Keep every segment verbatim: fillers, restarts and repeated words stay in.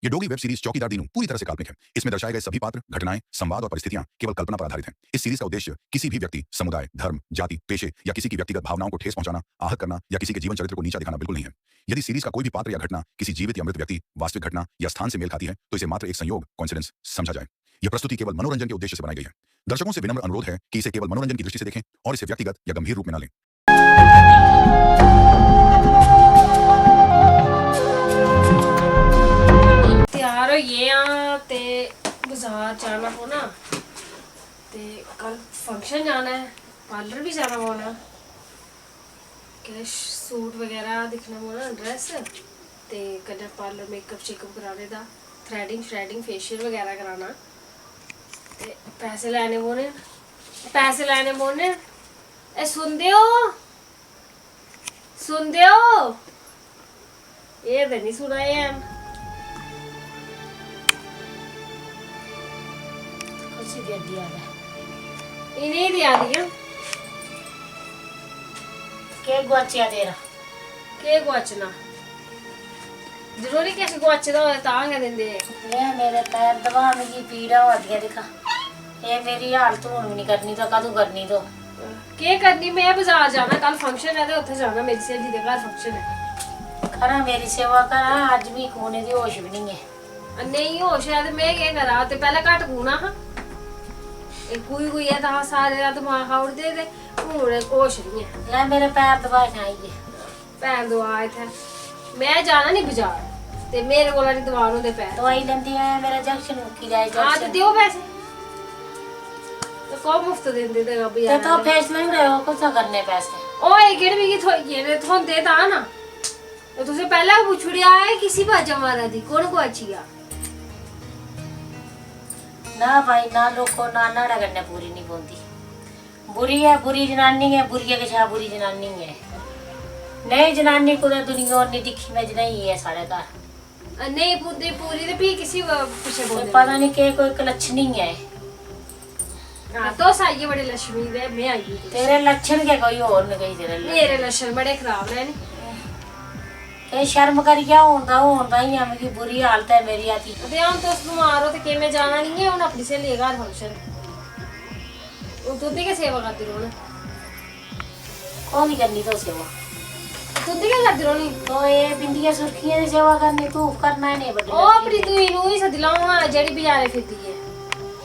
ये Dogri web series चौकीदार दीनू पूरी तरह से काल्पनिक है। इसमें दर्शाए गए सभी पात्र, घटनाएं, संवाद और परिस्थितियां केवल कल्पना पर आधारित हैं। इस सीरीज का उद्देश्य किसी भी व्यक्ति, समुदाय, धर्म, जाति, पेशे या किसी की व्यक्तिगत भावनाओं को ठेस पहुंचाना, आहत करना या किसी के जीवन चरित्र को नीचा दिखाना बिल्कुल नहीं है। यदि सीरीज का कोई भी पात्र या घटना किसी जीवित या मृत व्यक्ति, वास्तविक घटना या स्थान से मेल खाती है, तो इसे मात्र एक संयोग, कॉइंसिडेंस, समझा जाए। यह प्रस्तुति केवल मनोरंजन के उद्देश्य से बनाई गई है। दर्शकों से विनम्र अनुरोध है कि इसे केवल मनोरंजन की दृष्टि से देखें और इसे व्यक्तिगत या गंभीर रूप में न लें। त्यार होई गे आं ते बजार जाना पौना ते कल फंक्शन जाना ऐ, पार्लर बी जाना पौना। किश सूट बगैरा दिक्खना पौना, ड्रैस, ते कन्नै पार्लर मेकअप शेकअप कराने दा, थ्रैडिंग श्रैडिंग फेशियल बगैरा कराना ते पैसे लैने पौने, पैसे लैने पौने। ए सुनदे ओ? सुनदे ओ? एह् ते निं सुना दे हैन। कुसी देआ दी आदा? इ'नें देआ दी आं। केह् गुआचेआ तेरा? केह् गुआचना? जरूरी किश गुआचे दा होऐ तां गै दिंदे। एह् मेरे पैर दबा, मिगी पीड़ा होआ दी ऐ, दिक्खा। एह् मेरी हालत हून बी निं करनी तो कदूं करनी तो? केह् करनी, में बजार जाना, कल फंक्शन ऐ ते उत्थै जाना, मेरी स्हेली दे घर फंक्शन ऐ। करा मेरी सेवा करा, अज्ज मी कूने दी होश बी निं ऐ। नेईं होश ऐ ते में केह् करां, ते पैह्लें घट्ट कूना हा, एह् कूई कूइयै तां सारे दा दमाग खाई ओड़दे ते हून होश निं ऐ। लै मेरे पैर दबाए खाई गे। भैन दोआ इत्थै, में जाना निं बजार ते मेरे कोला निं दबान होंदे पैर। दवाई लैंदी आं, मेरा जंक्शन मुक्की जाए, हां ते जंक्शन। देओ पैसे। ते कौन मुफ्त दिंदे ते ते बजार तो फैसला ही रहो, कुत्थै करने पैसे? ओए केह्ड़े मिगी थ्होई गे ने, थ्होंदे तां ना। ते तुसें पैह्लें गै पुच्छी ओड़ेआ, एह् किसी बाजा मारा दी, कु'न गुआची गेआ? ना भाई ना लोको, ना न्हाड़े कन्नै पूरी निं पौंदी। बुरी ऐ, बुरी जनानी ऐ, बुरियै कशा बुरी जनानी ऐ। नेही जनानी कुतै दुनिया होर निं दिक्खी में जनेही ऐ साढ़े घर। नेईं पूरी, पूरी ते फ्ही किसी पिच्छे ते पौंदे? पता निं केह् कोई कलच्छनी ऐ। हां, तुस आई गे बड़े लक्ष्मी दे, में आई गेई। तेरे लक्षण गै कोई होर न, कोई तेरे लक्षण। मेरे लक्षण बड़े खराब न, हैनी? ते शर्म करियै हून दा, हून दा इ'यां मिगी बुरी हालत ऐ मेरी अति। ते हून तुस बमार ओ ते केह् में जाना निं ऐ हून अपनी स्हेली दे घर फंक्शन? हून तुं'दी गै सेवा करदी रौह्ना। कोह्दी करनी तो सेवा? तुं'दी गै करदी रौह्नी। तो एह् बिंदियां सुर्खियें दी सेवा करनी, धूफ करना इ'नें बड्डे ओह् अपनी दूई नूंह् गी सद्दी लैओ हां, जेह्ड़ी बजारै फिरदी ऐ,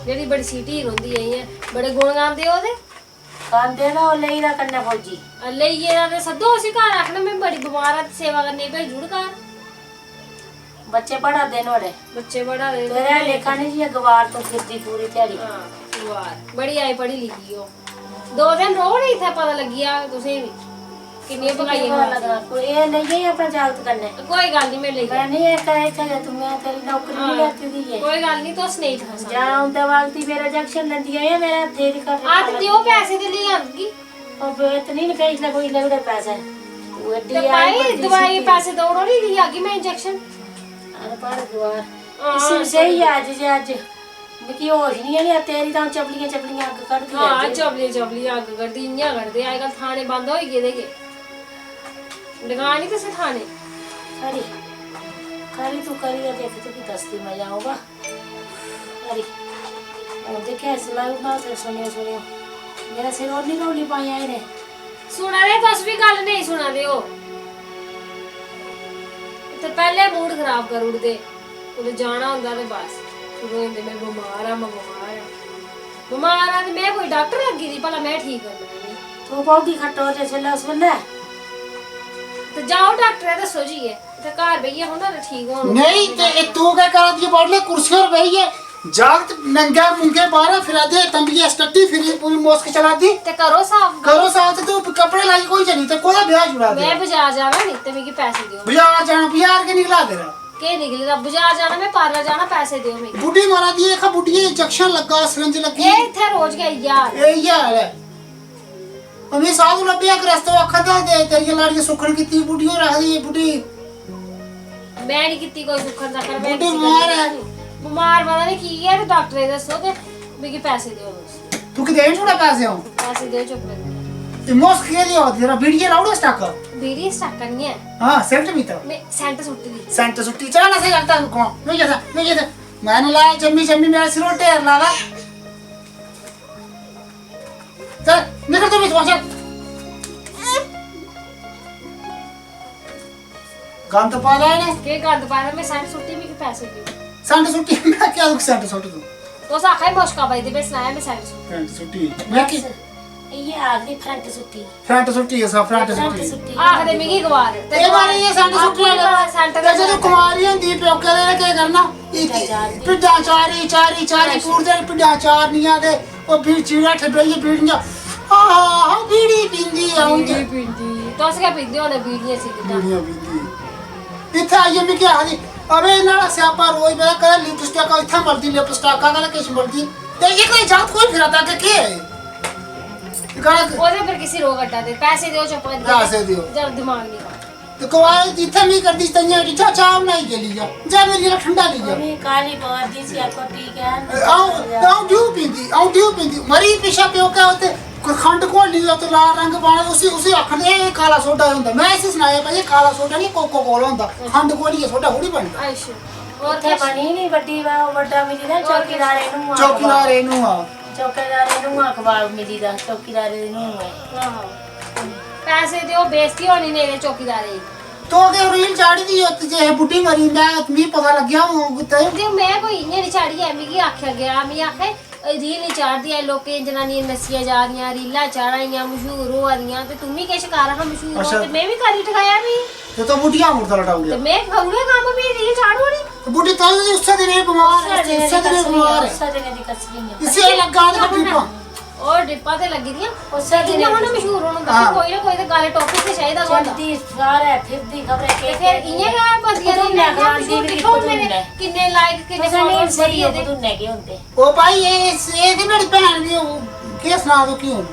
जेह्ड़ी बड़ी सिटी रौंह्दी ऐ, इ'यां बड़े गुण गांदे ओह्दे। गांदे ना ओह् लेई दा कन्नै फौजी। आ, लेई गेदा ते सद्दो उसी घर, आखना में बड़ी बमार आं ते सेवा करने गी भेजी ओड़ घर। बच्चे पढ़ा दे नुहाड़े। बच्चे पढ़ा दे। तेरे लेखा निं जि'यां गवार तूं फिरदी पूरी ध्याड़ी। हां, गवार। बड़ी आई पढ़ी लिखी ओह्। दो दिन रौह् निं इत्थै, पता लग्गी जाग तुसें बी। किन्नियां पकाइयां पता लगदा। कोई एह् लेई गई अपने जागत कन्नै। कोई गल्ल निं, में लेई मैं निं इक इत्थै गै तूं, मैं तेरी नौकरी निं लैती दी ऐ। कोई गल्ल निं, तुस नेईं ठसा। जां औंदे वक्त ही मेरा जंक्शन लैंदी आई, मेरा हत्थे दी कट। आ ते देओ पैसे ते लेई आंगी। अब इतनी निं कही ले कोई ले उड़े पैसे। तू एड्डी ते आई भाई बड्डी दवाई सिटी। पैसे देई ओड़ो निं, लेई आगी में इंजेक्शन। अरे पर दुआर। हां, इसी भी स्हेई ऐ अज्ज जे अज्ज। मिगी होश निं ऐ, निं तेरी तां चपलियां चपलियां अग्ग कढदी हां, अज्ज। चपलियां चपलियां अग्ग कढदी, इ'यां कढदे। अजकल थाने बंद होई गेदे के। दकान निं तुसें थाने। खरी। खरी तू करियै देख, तुगी दसदी मजा औगा। खरी। हून ते गैस लाई ओड़ना ते सुनेओ, सुनेओ। मेरा सिर होर निं रौली पायां इ'नें। सुना दे तुस बी गल्ल नेईं सुना दे ओ। ते पैह्लें मूड खराब करी ओड़दे। कुतै जाना होंदा ते बस शुरू होई जंदे, "में बमार आं, में बमार आं।" बमार आं ते में कोई डाक्टर लग्गी दी भला में ठीक करना इ'नें? तू पौगी खट्टो जिस बेल्लै उस बेल्लै। ते जाओ डाक्टरै दस्सो जाइयै। ते घर बेहियै थोह्ड़ा ना ठीक होना। नेईं ते एह् तू केह् करा दी ऐ? बड़ ले कुर्सी पर बेहियै। जागत नंगे मुंगे बाह्रै फिरा दे, तंबियै स्टट्टी फिरी, पूरी मुश्क चला दी। ते करो साफ। करो साफ ते तू कपड़े लाइयै कोई चली ते कोह्दा ब्याह् जुड़ा दे? में बजार जाना नी ते मिगी पैसे देओ। बजार जाना, बजार के निकला तेरा? केह् निकले दा? बजार जाना, में पार्लर जाना, पैसे देओ मिगी। बुड्ढी मरा दी ऐ, इक बुड्ढिये इंजेक्शन लग्गा, सिरिंज लग्गी। एह् इत्थै रोज गै इ'यै हाल ऐ। एह् इ'यै हाल ऐ। अमी साधु लब्भेआ, गृहस्थ, ओह् आखा दा ते तेरिया लाड़िया सुक्खन कीती, बुड्ढी होर आखदी, बुड्ढी। में नी कीती कोई सुक्खन सक्खन, में बुड्ढी किसी बमार कन्नै ऐ। नी। बमार पता नी की ऐ, ते डाक्टरै गी दस्सो ते मिगी पैसे देओ तुस। तू किते नी छोड़ा पैसे आऊं? पैसे देओ चुप करियै। ते मोस केह् देआ तेरा? बीड़िये लाउड़े स्टाका। बीड़ी स्टाका निं ऐ। हां, सेंट पीता। में सेंट सुट्टी दी। सेंट सुट्टी। चल, असें जागता रुको। में जैसा, में जैसा। मैंने लाया जम्मी, जम्मी मेरा सिरों ढेर लादा। चल, निकल तू भी, चल। गंद पाए दा इ'नें। केह् गंद पाए दा? में सैंट सुट्टी, मिगी पैसे देओ। सैंट सुट्टी? में क्या सैंट सुट्ट तूं? तुस आखा दे मुश्का पाई ते में सनाया में सैंट सुट्टी। सैंट सुट्टी। में की? इ'यै आखदी फ्रंट सुट्टी। फ्रंट सुट्टी, असां फ्रंट फ्रंट सुट्टी। सुट्टी। आखदे मिगी गवार। ते एह् बारी एह् सैंट सुट्टी आखदे। सैंट ते जे तूं कुमारी होंदी प्योके दे, केह् करना? इक भिड्डां चारी, चारी, चारी, पूरदे भिड्डां चारनियां ते ओह् बीड़ी चीड़ा हेठ बेहियै बीड़ियां, आहा, बीड़ी पींदी ऐ, अ'ऊं ते बीड़ी पींदी। तुस गै पींदे होने बीड़ियां सिगरटां। बीड़ियां पींदी। इत्थै आइयै मिगी आखदी, "अबे, न्हाड़ा स्यापा रोज, पता, कदें लिपस्टिक इत्थै मलदी, लिपस्टिक कदें किश मलदी।" ते इक ते जागत कोई फिरा दा अग्गें केह् ऐ? एह् गल्ल ओह्दे पर किसी रोक अड्डा दे, पैसे देओ चुप्प करियै। पैसे देओ। जब दिमाग निं खा। ते कवाल जित्थै मी करदी तइयां कि जा चाह् बनाई के ली जा, जा मेरी जरा ठंडा ली जा। उ'नें काली बार दी स्यापा पी गै न। अ'ऊं, अ'ऊं ड्यू पींदी, अ'ऊं ड्यू पींदी। मरी पिच्छे प्योकै उत्थै कोई खंड घोलनी होऐ ते लाल रंग पाना, उसी, उसी आखन, "एह्, एह् काला सोडा होंदा।" में इसी सनाया, "भाई, एह् काला सोडा निं, कोका कोला होंदा। खंड घोलियै सोडा थोड़ी बनदा।" अच्छा। होर उत्थै किश? बनी निं बड्डी, बड्डा मिली दा होर किश? चौकीदारे नूंह् आ। चौकीदारे नूंह् आ। चौकीदारे नूंह् आ कबाब मिली दा, चौकीदारे नूंह् ऐ। आहो। पैसे देओ, बेइज्जती होनी नेईं ते चौकीदारे दी। तूं केह् रील चाढ़ी दी उत्त जे बुड्ढी मरी, में, मिगी पता लग्गेआ हून कुत्थै। ते में कोई इ'यां निं चाढ़ी ऐ, मिगी आखेआ गेआ, मिगी आखै, "एह् रील निं चाढ़दी ऐ, लोकें जनानियां नस्सियां जा दियां, रीलां चाढ़ा दियां, मशहूर होआ दियां, ते तूं बी किश कर हां मशहूर हो।" अच्छा। ते में बी करी टकाया फ्ही। ते तूं बुड्ढिया मुर्दा लटाई ओड़ेआ। ते में करी ओड़ेआ कम्म, फ्ही रील चाढ़ू ओड़ी। ते बुड्ढी तां ते उस्सै दिनै बमार ऐ, उस्सै दिनै उस्सै दिनै दी बमार ऐ। उस्सै दिनै दी कस्सी दियां। इसी एह् लग्गा ते ड्रिपां। ओह् ड्रिपां ते लग्गी दियां। उस्सै दिनै इ'यां हून मशहूर होना होंदा, हां। कोई ना कोई ते गल्ल टॉपिक ते चाहिदा गै होंदा। चलदी सारै फिरदी खबरै ते केह् फिर केह् इ'यां गै बनदियां कुतै रीलां, इ'यां मशहूर होंदे, दिक्खो मेरे किन्ने लाइक, किन्ने तुसें फॉलोअर्स बधी गेदे। कुतै नेईं गे होंदे। ओ भाई, एह्, एह् ते मेरी भैन बी, ओह्, केह् सनां तूं की हून?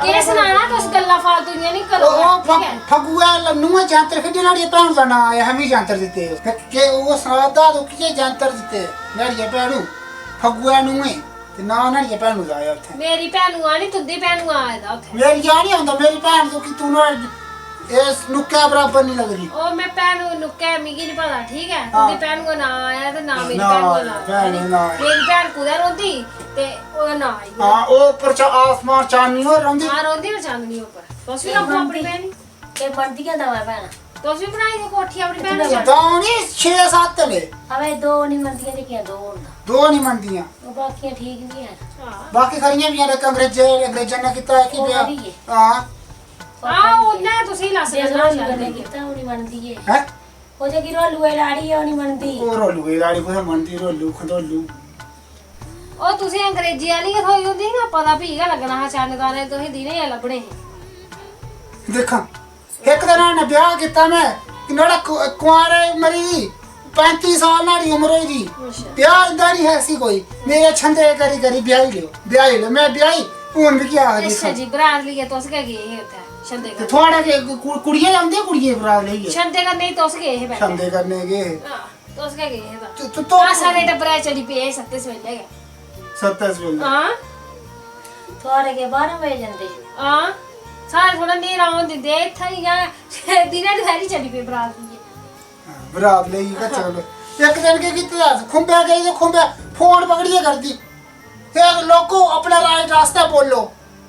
केह् सनाना, तुस गल्लां फालतू दियां निं करो, ओह्, ओह् ठीक ऐ? फग-, फगुआ नूंह् जैंतर खेढी, न्हाड़ी भैन दा नांऽ आया हा, मी जैंतर दित्ते। ते केह् ओह् सनाऽ दा तूं, की जैंतर दित्ते न्हाड़ियै भैनू? फगुआ नूंहें ते नांऽ न्हाड़ियै भैनू दा आया उत्थै। मेरी भैनू आनी, तुं'दी भैनू आए दा उत्थै। मेरी आ निं औंदा, मेरी भैन तूं की तूं नुहाड़े एह् नुक्कै बराबर निं लगदी। ओह् में भैनू नुक्कै मिगी निं पता, ठीक ऐ? हां। तुं'दी भैनू दा नांऽ आया ते नां मेरी नां भैनू दा नांऽ आया, भैनू दा नांऽ आया। मेरी भैन कुतै रौंह्दी ते ओह्दा नांऽ आई गेआ। हां, ओह् उप्पर चा-, आसमान चाननी होर रौंह्दी। हां, रौंह्दी ओह् चाननी उप्पर। तुस बी लब्भो अपनी भैन गी। एह् बनदियां दवै भैनां। तुस बी बनाई देओ कोठी अपनी भैनू दी। द'ऊं निं, छे सत्त न। अबे दो निं मनदियां जेह्कियां दो होन तां। दो निं मनदियां। ओह् बाकियां ठीक बी हैन। हां। बाकी खरियां बी हैन, इक अंग्रेजे, अंग्रेजां ने कीता, इक ओह् ब्याह्। खरी ऐ। हां। हां, उ'न्नै तुसेंगी लस्स देई ओड़ना। कीता, ओह् निं मनदी ऐ। हैं? ओह् जेह्की रोलुए लाड़ी ऐ, ओह् निं मनदी। ओह् रोलुए लाड़ी कुत्थै मनदी? रोलू, खंडोलू। ओह् तुसें अंग्रेजी आह्ली गै थ्होई होंदी ना, पता फ्ही गै लग्गना हा, चन्नदारे तुसें दिनें गै लब्भने हे। दिक्खां, इक दिन उ'न्नै ब्याह् कीता में, कि नुहाड़ा कु-, कुआरे मरी दी, पैंती साल न्हाड़ी उम्र होई दी। अच्छा। ब्याह् इं'दा निं हा इसी कोई, मेरे छंदे करी करी ब्याही लेओ, ब्याही लेओ, में ब्याही, हून मिगी आखदी अच्छा इत्थै। जी, बरात लेइयै तुस गै गे हे उत्थै, छंदे ते करने। थुआढ़े के कु-, कुड़िये औंदे कुड़िये बरात लेइयै? छंदे करने गी तुस गे हे पैह्लें। छंदे करने गे हे। हां, तुस गै गे हे तां। तु-, तु-, तु-, अस सारे टब्बरै चली पे हे सत्ते सवेले गै। सत्ते सवेले। हां। थुआढ़े के बारां बजे जंदे? हां। साढ़े थोह्ड़ा न्हेरा होन दिंदे, इत्थै इ'यां दिनै दपैह्री चली पे बरात लेइयै। हां, बरात लेइयै घर चलो। इक दिन केह् कीते दा अस? खुंबै गेई ते खुंबै फोन पकड़ियै करदी, "हे लोको, अपने राइट रास्ते बोलो।"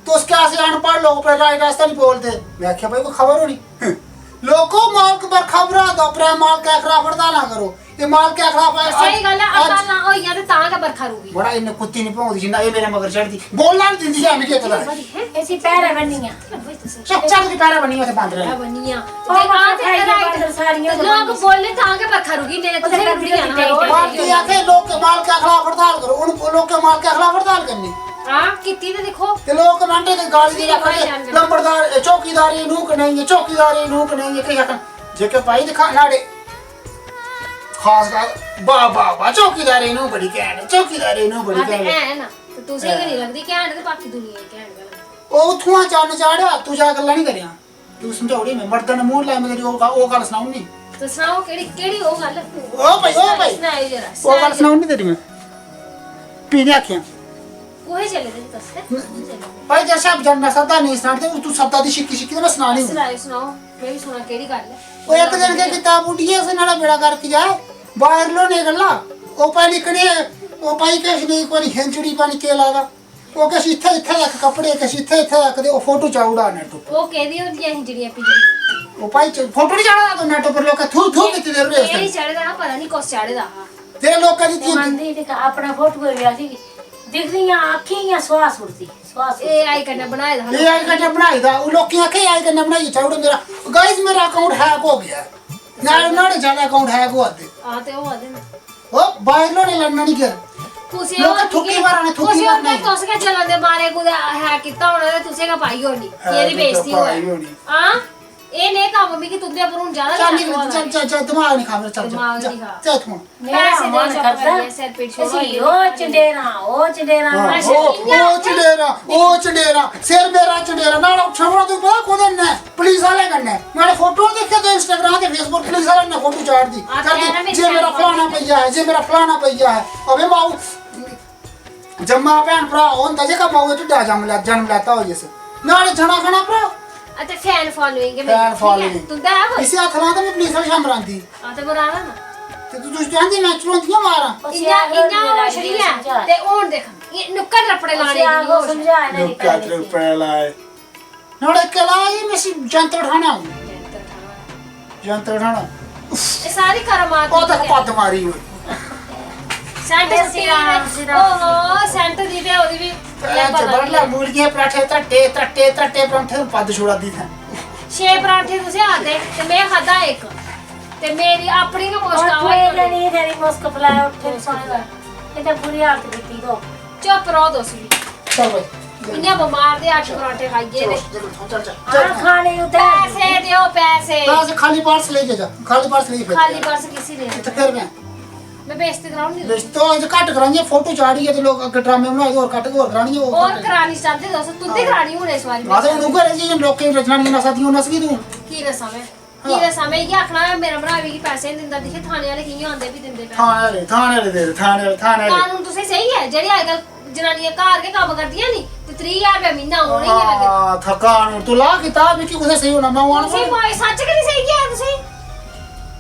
तुस क्या से अनपढ़ लोग अपने राइट रास्ता नहीं बोलते? मैं आख्या, "भाई, कोई खबर होनी।" लोको, मालक बरखा बरा दा, अपने मालक के खिलाफ हड़ताल ना करो। ये मालक के खिलाफ आज, स्हेई गल्ल ऐ, आज हड़ताल ना होई जा ते तां गै बरखा रुकी। बड़ा इन्ने कुत्ती नहीं भौंकदी जिन्ना ये मेरे मगर चढ़दी। बोलना नहीं दिंदी है मिगी इतना। इसी पैरा बन्नियां। चुप चाप की पैरा बन्नियां ते बांदर। पैरा बन्नियां। ओह् ते आ ते खाई गे राइट बांदर सारियां ते लोक बन्नियां। बोले तां गै बरखा रुकी, नेईं ते ओह्दे तुसें घर रुकी जाना। बाकी आखे लोक मालक के खिलाफ हड़ताल करो, उन लोक के मालक के खिलाफ हड़ताल करनी। हां, कीती ते दिक्खो। ते लोक कमेंट च गाली दी आखा दे, "लंबड़दार, ए, चौकीदारी नूं कनेही ऐ, चौकीदारी नूं कनेही ऐ", किश आखन। जेह्के भाई दिक्खा न्हाड़े खास कर, "वाह, वाह, वाह, चौकीदारी नूं बड़ी घैंट ऐ, चौकीदारी नूं बड़ी हां, ते घैंट ऐ।" है ना, ते तुसें गै निं लगदी घैंट ते बाकी दुनिया गी घैंट गै लगदी। ओह् उत्थुआं चन्न चाढ़ेआ, तूं जा गल्लां निं करेआं। तूं समझाई ओड़ी में, मर्दा ने मूंह लाया, में तेरी ओह् ग-, ओह् गल्ल सनाई ओड़नी। ते सनाओ, केह्ड़ी, केह्ड़ी ओह् गल्ल? ओ भाई, ओ भाई। सनाओ जरा, ओह् गल्ल सनाओ। सनाई ओड़नी तेरी में। फ्ही निं आखेआं। कुत्थै चले दे हे तुस? हैं? कुत्थै चले दे? भाई, जैसे आप जानना चाहता नहीं सुनाते, तू सत्ता दी शिक्की शिक्की तो मैं सुनानी हूँ। सनाओ, सनाओ, मैं भी सुना केह्ड़ी गल्ल ऐ। वो एक दिन के किताब उठी है, उसने नाला बेड़ा गर्क जाए, बाहर लो नहीं गल्ला, ओ पानी कने, ओ पाई किश नहीं, कोई हिंजड़ी पानी के लादा, ओ किश इत्थे, इत्थे तक कपड़े, किश इत्थे, इत्थे तक दे, ओ फोटो चाढ़ा नेट उप्पर। ओह् केह्दी होंदियां हिंजड़ियां पिंजड़ियां? ओ भाई, च-, फोटो नहीं चाढ़ा तो नेट उप्पर लोक थू, थू कीते दे रहे। एह् नहीं चढ़े दा हा, पता नहीं कुस चढ़े दा हा। तेरे लोक कदी ते थू मंदी दिक्ख, अपना फोटो होई गेआ जी। दिखदियां अक्खीं इ'यां सुआह् सुट्टदी, सुआह् सुट्टदी। एह् AI कन्नै बनाए दा हा। AI कन्नै बनाए दा, ओह् लोकें आखेआ AI कन्नै बनाइयै चाढ़ो मेरा। Guys, मेरा account hack हो गया। नाले, नाले ज्यादा account hack होआ दे। हां, ते होआ दे न। ओ, बाहर लोड़े लड़ना नहीं गया। कुसै लोक होर थुक्की गी, मारा ने, थुक्की कुसै होर मारना। तुस गै चलन दे मारे कुतै hack कीता होना ते तुसें गै पाई होनी। हां, एह्दी ते बेइज्जती पाई होऐ। होनी। हां, एह् नेह् कम्म मिगी तुं'दे पर हून ज्यादा चल, शक्क निकल, होआ दा। चल, चल, चल, दिमाग नहीं खा मेरा, चल, चल, दिमाग चल, नहीं खा। चल, इत्थुआं। मेरा पैसे देओ मन चुप्प करदा। करियै, सिर पीड़ शुरू इसी होई गेई। ओह् चंडेरां, ओह् चंडेरां। हां, अच्छा, ओह्, इ'यां ओह् चंडेरां, ओह् चंडेरां, सिर मेरा चंडेरां, नाला उठौना तू पता कोह्दे कन्नै? पुलिस आह्ले कन्नै। नाले फोटो दिक्खे तो Instagram ते Facebook पुलिस आह्ले ने फोटो चाढ़दी। हां, करदी, तेरा में जे मेरा फलाना भैया है, जे मेरा फलाना भैया है। अबे माऊ, जम्मा भैन भ्राऽ होंदा जेह्का माऊ दे ढिड्डा जन्म लै-, जन्म लैता होऐ जिस। नाले जना खना भ्राऽ। ते fan following ऐ मेरी, fan ठीक ऐ? Following। तुं'दा है कोई? इसी हत्थ ला ते में पुलिस आह्ले शाम रांदी। हां, ते मराना ना। ते तू, तू जानदी natural होंदियां मारां। इ'यां, इ'यां होश निं ऐ। ते हून दिक्ख, एह् नुक्कड़ रप्पड़े लाने दी होश ऐ। समझा इ'नें गी पैह्लें। नुक्कड़ रप्पड़े लाए। नुहाड़े कला ही में इसी जंतर ठाना हून। जंतर ठाना। जंतर ठाना। एह् सारी करमात ओह् दी तक गै। पद्द मारी होई। सैंट सुट्टी दी। ओहो, सैंट दी ते ओह्दी बी। भैन चोद, बड़लै मूलिये पराठे त्रट्टे, त्रट्टे, त्रट्टे पराठे, हून पद्द छुड़ा दी इत्थै। छे पराठे तुसें आदे ते में खाद्धा इक। ते मेरी अपनी गै मुश्क आवा दी। तेरी मुश्क फलाए उठे। एह् ते बुरी हालत कीती तूं। चुप रहो तुस बी। चल भाई। इ'यां बमार दे अट्ठ पराठे खाइयै ते। चल, चल, चल, चल। हां, खाने उत्थै। पैसे देओ, पैसे। पैसे खाली पर्स लेइयै जा, खाली पर्स लेइयै फिर। खाली पर्स किसी ने। इत्थै फिर मैं। मैं बेइज्जती कराउनी। बेइज्जती तो अज्ज घट्ट करानी ऐ, फोटो चाढ़ियै ते लोक अग्गें ड्रामे बनाए दे, होर घट्ट होर करानी ऐ, होर होर घट्ट। करानी चांह्दे तुस, तुं'दी हां। करानी हून इस बारी। हां, ते हून उ'ऐ जेही लोकें दी जनानियां नस्सा दियां, नस्सगी तूं। की नस्सां में? हां। की नस्सां में? इ'यै आखना ऐ, मेरा भ्राऽ मिगी पैसे निं दिंदा, दिक्खे थाने आह्ले कि'यां आंदे फ्ही दिंदे पैसे। थाने आह्ले, थाने आह्ले दे, थाने आह्ले, थाने आह्ले। कानून तुसें सेही ऐ, जेह्ड़ी अजकल जनानियां घर गै कम्म करदियां नी, ते त्रीह् ज्हार रपेआ म्हीना उ'नेंगी गै लग्गे दा। हां, थकान हून तू ला कीता, मिगी कुत्थै सेही होना, में आना तुसें पौना। भाई सच्च गै निं सेही ऐ तुसें।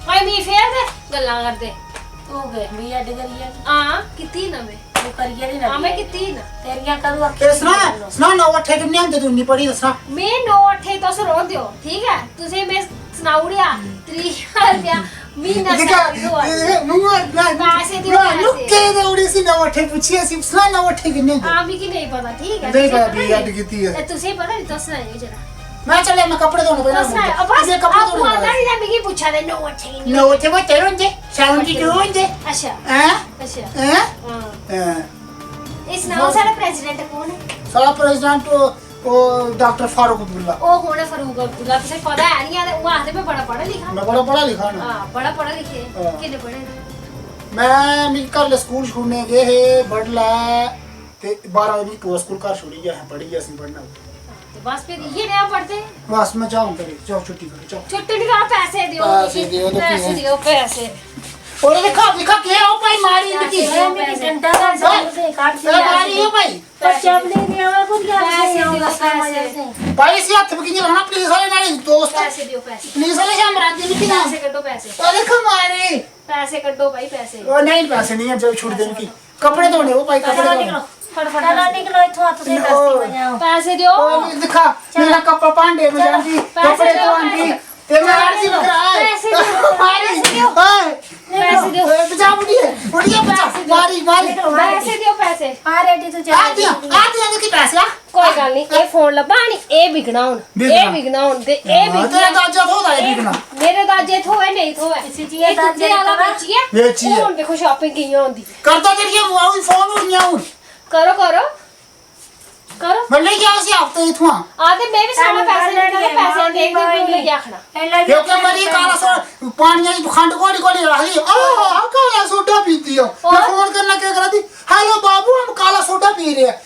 भाई मी फेर दे गल्लां करदे। तू गै, मी अड्ड करियै। हां, कीती ना में। तू करियै दी ना हां, में कीती ना। तेरियां कदूं अक्खीं ते सना, सना, नौ अट्ठे किन्ने होंदे तू इन्नी पढ़ी दस्सना? में नौ अट्ठे तुस रौह्न देओ, ठीक ऐ? तुसें में सनाई ओड़ेआ, त्रीह् ज्हार रपेआ म्हीना दिक्खा, salary होआ दी। एह् मूंह ना, पैसे देओ, ना, पैसे। नुक्के दे उड़ी सी नौ अट्ठे पुच्छियै सी, सना नौ अट्ठे किन्ने होंदे? हां, मिगी नेईं पता, ठीक ऐ? नेईं तुसें पता, पता भी नेईं? अड्ड कीती ऐ। ते तुसें पता निं, तुस सनाएओ जरा। में चलेआ, में कप्पड़े धोने पैह्लें तुस सनाएओ। अब तुसें कप्पड़े आपूं धोने आंदा पैह्लें। निं, मिगी पुच्छा दे नौ अट्ठे किन्ने? नौ अट्ठे बच्चे होंदे, seventy two होंदे। अच्छा। हैं? अच्छा। हैं? हां। हैं। एह् सनाओ, साढ़ा president कौन ऐ? साढ़ा president ओह्, ओह् डाक्टर फारूक अब्दुल्ला। ओह् कौन ऐ फारूक अब्दुल्ला? तुसें पता ऐ निं ऐ ते ओह् आखदे, "में बड़ा पढ़ा लिखा।" में बड़ा पढ़ा लिखा ना। हां, बड़ा पढ़ा लिखे। हां। किन्ने पढ़े दे? में, मिगी कल स्कूल छोड़ने गे हे, बडलै ते बारां बजे मिगी पूरा स्कूल घर छोड़ी गेआ हा, पढ़ी गेआ, असें पढ़ना। ते बस फिर इ'यै नेहा पढ़दे। बस में जाओ घरै, जाओ छुट्टी करो, जाओ। छुट्टी निं करो, पैसे देओ पैसे मिगी। देओ ते पैसे देओ, पैसे। और दिक्खो, दिक्खो, केह् ओ भाई मारी मिगी। पैसे देओ, पैसे। डंडा दा पैसे। ए, मारी ओ भाई। पर चपली नहीं आवे, कुछ पैसे देओ, पैसे। भाई, इसी हत्थ में कि'यां लाना? पुलिस आह्ले नाल दोस्त। पैसे देओ, पैसे। पुलिस आह्ले शा मरांदी मिगी ना। पैसे कड्ढो, पैसे। ओ दिक्खो मारी। पैसे कड्ढो भाई, पैसे। ओ नहीं, पैसे नहीं है, जो छुड़दे मिगी। कपड़े धोने, ओ भाई, कपड़े धोने। फटाफट चलो निकलो इत्थों, तुसें दस्ती बजाओ। पैसे देओ। ओ दिक्खा, मेरा कपड़ा भांडे मजांदी, कपड़े धोंदी। ते मार दी बकरा, ओए। पैसे देओ, मारी। पैसे देओ। ओए। पैसे देओ। ओए, बचा बुढ़िये, बुढ़िये बचा। पैसे देओ। मारी, मारी। पैसे देओ, पैसे। आ रेडी तू चल। आ दिया, आ दिया, देखी पैसे, आ। कोई गल्ल निं, एह् फोन लब्भा निं, एह् बिकना हून। बिकना। एह् बिकना हून, ते एह् हां, बिकी तेरे दाजे थ्होदा एह् बिकना। मेरे दाजे थ्होए नेईं थ्होए। इसी जि'यां एह् दाजे तुं'दे आह्ला थ्होए। बेचियै, बेचियै। हून दिक्खो shopping कि'यां होंदी। करदा तेरी अ'ऊं फोन हून इ'यां हून। करो, करो। करो। में लेई गेआ उसी हफ्ते इत्थुआं। हां, ते में बी सारा पैसे दित्ते, ते पैसे देई, देई, देई, लेई आखना। क्योंकि मरी काला सो-, पानियै च खंड घोली घोली आखदी, "आह, काला सोडा पीती हो।" में और? फोन करना केह् करा दी, "Hello बाबू, हम काला सोडा पी रहे हैं।"